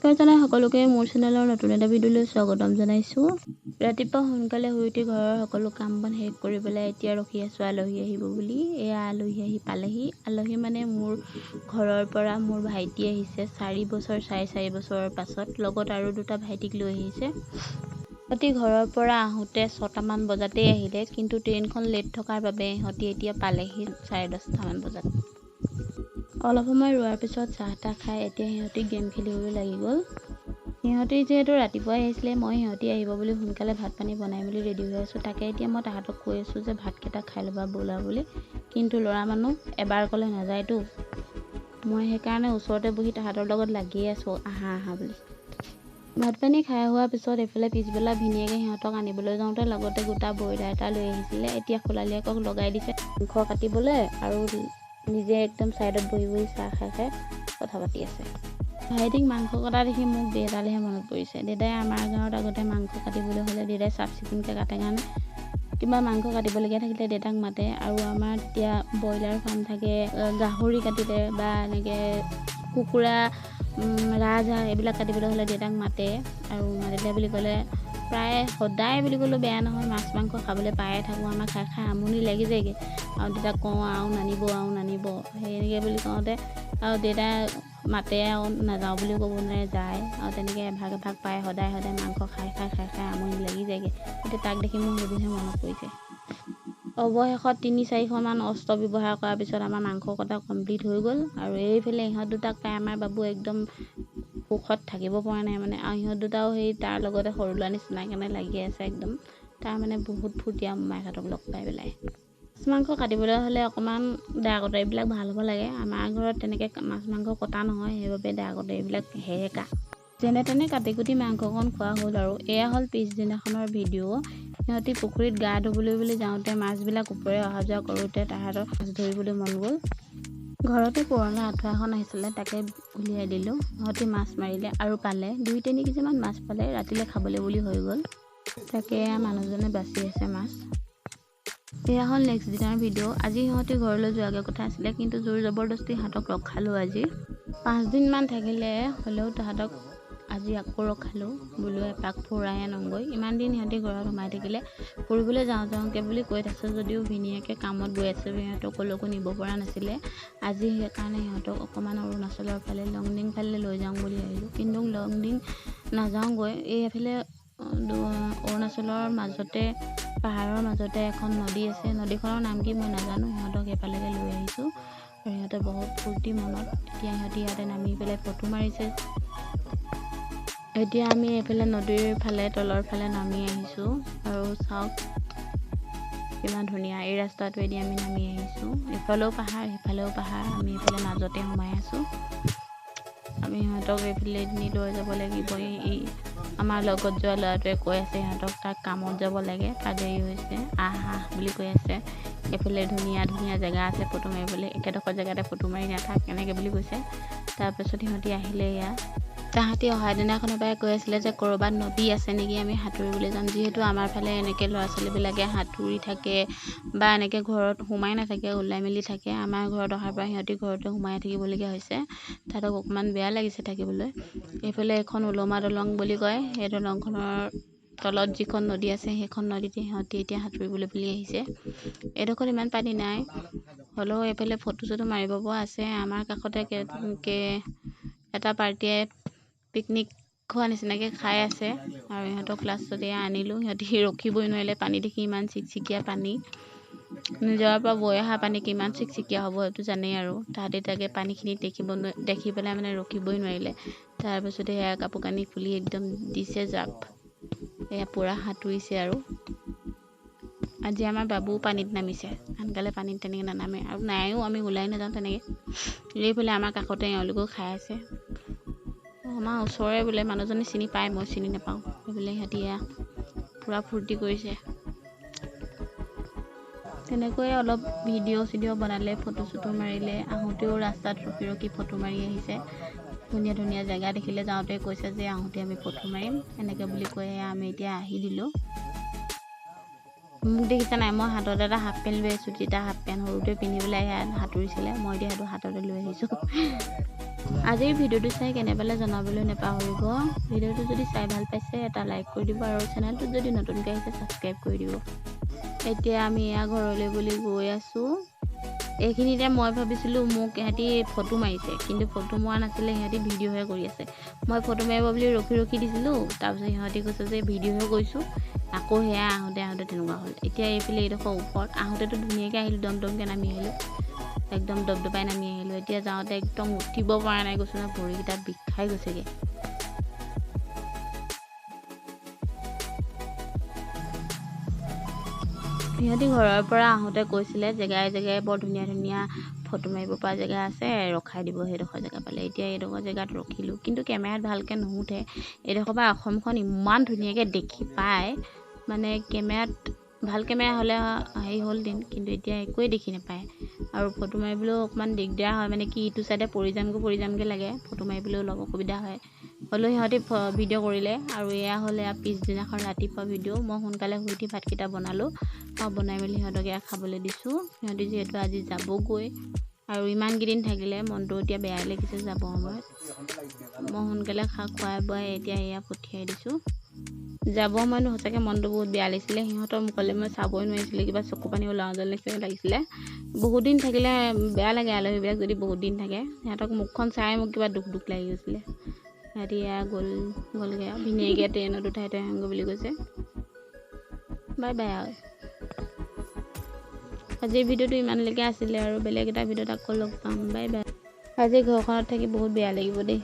নমস্কাৰ জনাই সকলোকে মোৰ চেনেলৰ নতুন এটা ভিডিঅ'লৈ স্বাগতম জনাইছোঁ। ৰাতিপুৱা সোনকালে শুই উঠি ঘৰৰ সকলো কাম বন শেষ কৰি পেলাই এতিয়া ৰখি আছোঁ আলহী আহিব বুলি। এয়া আলহী আহি পালেহি। আলহী মানে মোৰ ঘৰৰ পৰা মোৰ ভাইটি আহিছে 4 বছৰ 4.5 বছৰৰ পাছত, লগত আৰু দুটা ভাইটিক লৈ আহিছে। সিহঁতি ঘৰৰ পৰা আহোঁতে 6টামান বজাতেই আহিলে, কিন্তু ট্ৰেইনখন লেট থকাৰ বাবে সিহঁতি এতিয়া পালেহি 10:30মান বজাত। অলপ সময় ৰোৱাৰ পিছত চাহ তাহ খাই এতিয়া সিহঁতি গেম খেলিবলৈ লাগি গ'ল। সিহঁতি যিহেতু ৰাতিপুৱাই আহিছিলে, মই সিহঁতি আহিব বুলি সোনকালে ভাত পানী বনাই মেলি ৰেডি হৈ আছোঁ। তাকে এতিয়া মই তাহাঁতক কৈ আছোঁ যে ভাতকেইটা খাই ল'বা ব'লা বুলি, কিন্তু ল'ৰা মানুহ এবাৰ ক'লে নাযায়তো। মই সেইকাৰণে ওচৰতে বহি তাহাঁতৰ লগত লাগিয়ে আছোঁ আহা আহা বুলি। ভাত পানী খাই হোৱাৰ পিছত এইফালে পিছবেলা ভিনিয়েকে সিহঁতক আনিবলৈ যাওঁতে লগতে গোটা ব্ৰইলাৰ এটা লৈ আহিছিলে। এতিয়া খুলালীয়েকক লগাই দিছে মাংস কাটিবলৈ আৰু নিজে একদম ছাইডত বহি বহি চাহ খাই খাই কথা পাতি আছে। ভাইটিক মাংস কটা দেখি মোক দেউতালৈহে মনত পৰিছে। দেউতাই আমাৰ গাঁৱত আগতে মাংস কাটিবলৈ হ'লে দেউতাই চাফ চিকুণকৈ কাটে কাৰণে কিবা মাংস কাটিবলগীয়া থাকিলে দেউতাক মাতে। আৰু আমাৰ তেতিয়া ব্ৰইলাৰ ফাৰ্ম থাকে, গাহৰি কাটিলে বা এনেকৈ কুকুৰা ৰাজহাঁহ এইবিলাক কাটিবলৈ হ'লে দেউতাক মাতে। আৰু মাতিলে বুলি ক'লে প্ৰায় সদায় বুলি ক'লেও বেয়া নহয়, মাছ মাংস খাবলৈ পায়ে থাকোঁ। আমাৰ খাই খাই আমনি লাগি যায়গৈ। আৰু দেউতাক কওঁ আৰু নানিব আৰু নানিব সেনেকৈ বুলি কওঁতে আৰু দেউতাই মাতে আৰু নাযাওঁ বুলিও ক'ব নোৱাৰে, যায়। আৰু তেনেকৈ এভাগ এভাগ পায় সদায় সদায় মাংস খাই খাই খাই খাই আমনি লাগি যায়গৈ। এতিয়া তাক দেখি মোৰ সেইবোৰহে মনত পৰিছে। অৱশেষত 3-4খনমান অস্ত্ৰ ব্যৱহাৰ কৰাৰ পিছত আমাৰ মাংস কটা কমপ্লিট হৈ গ'ল। আৰু এইফালে ইহঁত দুটাক পাই আমাৰ বাবু একদম সুখত থাকিব পৰা নাই মানে। আৰু ইহঁত দুটাও সেই তাৰ লগতে সৰু ল'ৰা নিচিনাকৈ লাগি আছে একদম। তাৰ মানে বহুত ফূৰ্তি আৰু মোমায়েকহঁতক লগ পাই পেলাই। মাছ মাংস কাটিবলৈ হ'লে অকণমান দা কটাৰীবিলাক ভাল হ'ব লাগে। আমাৰ ঘৰত তেনেকৈ মাছ মাংস কটা নহয়, সেইবাবে দা কটাৰীবিলাক হেৰেকা। যেনে তেনে কাটি কুটি মাংসকণ খোৱা হ'ল। আৰু এয়া হ'ল পিছদিনাখনৰ ভিডিঅ'। সিহঁতি পুখুৰীত গা ধুবলৈ বুলি যাওঁতে মাছবিলাক ওপৰে অহা যোৱা কৰোঁতে তাহাঁতৰ মাছ ধৰিবলৈ মন গ'ল। ঘৰতে পুৰণা আঁঠুৱা এখন আহিছিলে, তাকে উলিয়াই দিলোঁ। সিহঁতি মাছ মাৰিলে আৰু পালে 2-3 কেজিমান মাছ পালে, ৰাতিলৈ খাবলৈ বুলি হৈ গ'ল। তাকে এয়া মানুহজনে বাচি আছে মাছ। এয়া হ'ল নেক্সট দিনাৰ ভিডিঅ'। আজি সিহঁতি ঘৰলৈ যোৱাগৈ কথা আছিলে, কিন্তু জোৰ জবৰদস্তি সিহঁতক ৰখালোঁ। আজি 5 দিনমান থাকিলে হ'লেও তাহাঁতক আজি আকৌ ৰখালোঁ, বোলো এপাক ফুৰাই আনোগৈ। ইমান দিন সিহঁতি ঘৰত সোমাই থাকিলে, ফুৰিবলৈ যাওঁ যাওঁকৈ বুলি কৈ আছে যদিও ভিনিয়েকে কামত গৈ আছে, সিহঁতক ক'লৈকো নিব পৰা নাছিলে। আজি সেইকাৰণে সিহঁতক অকণমান অৰুণাচলৰ ফালে লংডিং ফালে লৈ যাওঁ বুলি আহিলোঁ, কিন্তু লংডিং নাযাওঁগৈ। এইফালে অৰুণাচলৰ মাজতে পাহাৰৰ মাজতে এখন নদী আছে, নদীখনৰ নাম কি মই নাজানো। সিহঁতক সেইফালেকে লৈ আহিছোঁ আৰু সিহঁতে বহুত ফূৰ্তি মনত। এতিয়া সিহঁতি ইয়াতে নামি পেলাই ফটো মাৰিছে। এতিয়া আমি এইফালে নদীৰ ফালে তলৰ ফালে নামি আহিছোঁ আৰু চাওক কিমান ধুনীয়া এই ৰাস্তাটোৱেদি আমি নামি আহিছোঁ। ইফালেও পাহাৰ সিফালেও পাহাৰ, আমি এইফালে মাজতে সোমাই আছোঁ। আমি সিহঁতক এইফালে নি লৈ যাব লাগিব। এই আমাৰ লগত যোৱা ল'ৰাটোৱে কৈ আছে সিহঁতক তাক কামত যাব লাগে, তাৰ দেৰি হৈছে, আহ আহ বুলি কৈ আছে। এইফালে ধুনীয়া ধুনীয়া জেগা আছে ফটো মাৰিবলৈ, একেডোখৰ জেগাতে ফটো মাৰি নাথাক এনেকৈ বুলি কৈছে। তাৰপিছত সিহঁতি আহিলে। এয়া তাহাঁতি অহা দিনাখনৰ পৰাই কৈ আছিলে যে ক'ৰবাত নদী আছে নেকি, আমি সাঁতুৰিবলৈ যাম। যিহেতু আমাৰ ফালে এনেকৈ ল'ৰা ছোৱালীবিলাকে সাঁতুৰি থাকে বা এনেকৈ ঘৰত সোমাই নাথাকে, ওলাই মেলি থাকে। আমাৰ ঘৰত অহাৰ পৰা সিহঁতি ঘৰতে সোমাই থাকিবলগীয়া হৈছে, তাহাঁতক অকণমান বেয়া লাগিছে থাকিবলৈ। এইফালে এখন ওলমা দলং বুলি কয়, সেই দলংখনৰ তলত যিখন নদী আছে সেইখন নদীতে সিহঁতি এতিয়া সাঁতুৰিবলৈ বুলি আহিছে। এইডোখৰত ইমান পানী নাই, হ'লেও এইফালে ফটো চটো মাৰিব পৰা আছে। আমাৰ কাষতে এটা পাৰ্টীয়ে পিকনিক খোৱা নিচিনাকৈ খাই আছে। আৰু ইহঁতক লাষ্টত এয়া আনিলোঁ, সিহঁতি ৰখিবই নোৱাৰিলে পানী দেখি, ইমান চিকচিকীয়া পানী, নিজৰাৰ পৰা বৈ অহা পানী কিমান চিকচিকীয়া হ'ব সেইটো জানেই আৰু। তাহাঁতি তাকে পানীখিনি দেখি পেলাই মানে ৰখিবই নোৱাৰিলে। তাৰপিছতে সেয়া কাপোৰ কানি খুলি একদম দিছে জাপ, এয়া পূৰা সাঁতুৰিছে। আৰু আজি আমাৰ বাবুও পানীত নামিছে, আনকালে পানীত তেনেকৈ নানামে আৰু নাইও, আমি ওলাই নাযাওঁ তেনেকৈ। এইফালে আমাৰ কাষতে এওঁলোকেও খাই আছে, আমাৰ ওচৰৰে বোলে মানুহজনী চিনি পায়, মই চিনি নাপাওঁ। সেইবোলে সিহঁতি এয়া পূৰা ফূৰ্তি কৰিছে। তেনেকৈয়ে অলপ ভিডিঅ' চিডিঅ' বনালে, ফটো চটো মাৰিলে। আহোঁতেও ৰাস্তাত ৰখি ৰখি ফটো মাৰি আহিছে। ধুনীয়া ধুনীয়া জেগা দেখিলে যাওঁতে কৈছে যে আহোঁতে আমি ফটো মাৰিম এনেকৈ বুলি কৈ এয়া আমি এতিয়া আহি দিলোঁ। মোক দেখিছা নাই, মই হাতত এটা হাফ পেণ্ট লৈ আহিছোঁ, তিতা হাফ পেণ্ট সৰুতে পিন্ধি পেলাই সেয়া সাঁতুৰিছিলে, মই এতিয়া সেইটো হাততে লৈ আহিছোঁ। আজিৰ ভিডিঅ'টো চাই কেনে পালে জনাবলৈ নাপাহৰিব। ভিডিঅ'টো যদি চাই ভাল পাইছে এটা লাইক কৰি দিব আৰু চেনেলটোত যদি নতুনকৈ আহিছে ছাবস্ক্ৰাইব কৰি দিব। এতিয়া আমি এয়া ঘৰলৈ বুলি গৈ আছোঁ। এইখিনিতে মই ভাবিছিলোঁ মোক সিহঁতি ফটো মাৰিছে, কিন্তু ফটো মৰা নাছিলে, সিহঁতি ভিডিঅ'হে কৰি আছে। মই ফটো মাৰিব বুলি ৰখি ৰখি দিছিলোঁ, তাৰপিছত সিহঁতি কৈছে যে ভিডিঅ'হে কৰিছোঁ। আকৌ সেয়া আহোঁতে আহোঁতে তেনেকুৱা হ'ল। এতিয়া এইফালে এইডোখৰ ওপৰত আহোঁতেতো ধুনীয়াকৈ আহিলোঁ, দম দমকৈ নামি আহিলোঁ, একদম দপদপাই নামি আহিলোঁ। এতিয়া যাওঁতে একদম উঠিব পৰা নাই, কৈছোঁ নহয়, ভৰিকেইটা বিষাই গৈছেগৈ। সিহঁতি ঘৰৰ পৰা আহোঁতে কৈছিলে জেগাই জেগাই বৰ ধুনীয়া ধুনীয়া ফটো মাৰিব পৰা জেগা আছে, ৰখাই দিব সেইডোখৰ জেগা পালে। এতিয়া এইডোখৰ জেগাত ৰখিলোঁ, কিন্তু কেমেৰাত ভালকৈ নুঠে। এইডোখৰ পৰা অসমখন ইমান ধুনীয়াকৈ দেখি পায়, মানে কেমেৰাত ভাল কেমেৰা হ'লে হেৰি হ'ল দিন, কিন্তু এতিয়া একোৱেই দেখি নাপায়। আৰু ফটো মাৰিবলৈও অকণমান দিগদাৰ হয়, মানে কি ইটো চাইডে পৰি যামগৈ পৰি যামগৈ লাগে, ফটো মাৰিবলৈও অলপ অসুবিধা হয়। হ'লেও সিহঁতি ভিডিঅ' কৰিলে। আৰু এয়া হ'ল এয়া পিছদিনাখন ৰাতিপুৱা ভিডিঅ'। মই সোনকালে শুই উঠি ভাতকেইটা বনালোঁ আৰু বনাই মেলি সিহঁতক এয়া খাবলৈ দিছোঁ। সিহঁতি যিহেতু আজি যাবগৈ আৰু ইমানকেইদিন থাকিলে মনটো এতিয়া বেয়াই লাগিছে যাব সময়ত। মই সোনকালে খুৱাই বোৱাই এতিয়া এয়া পঠিয়াই দিছোঁ। যাব সময়ত সঁচাকৈ মনটো বহুত বেয়া লাগিছিলে, সিহঁতৰ মুখলৈ মই চাবই নোৱাৰিছিলোঁ, কিবা চকু পানী ওলাওঁ যেন লাগিছিলে। বহুত দিন থাকিলে বেয়া লাগে, আলহীবিলাক যদি বহুত দিন থাকে, সিহঁতক মুখখন চাই মোক কিবা দুখ দুখ লাগি গৈছিলে। সিহঁতি এয়া গ'লগৈ আৰু ভিনীহেকে ট্ৰেইনত উঠাই থৈ আহোঁগৈ বুলি কৈছে। Bye bye. আৰু আজিৰ ভিডিঅ'টো ইমানলৈকে আছিলে, আৰু বেলেগ এটা ভিডিঅ'ত আকৌ লগ পাম। Bye bye. আজি ঘৰখনত থাকি বহুত বেয়া লাগিব দেই।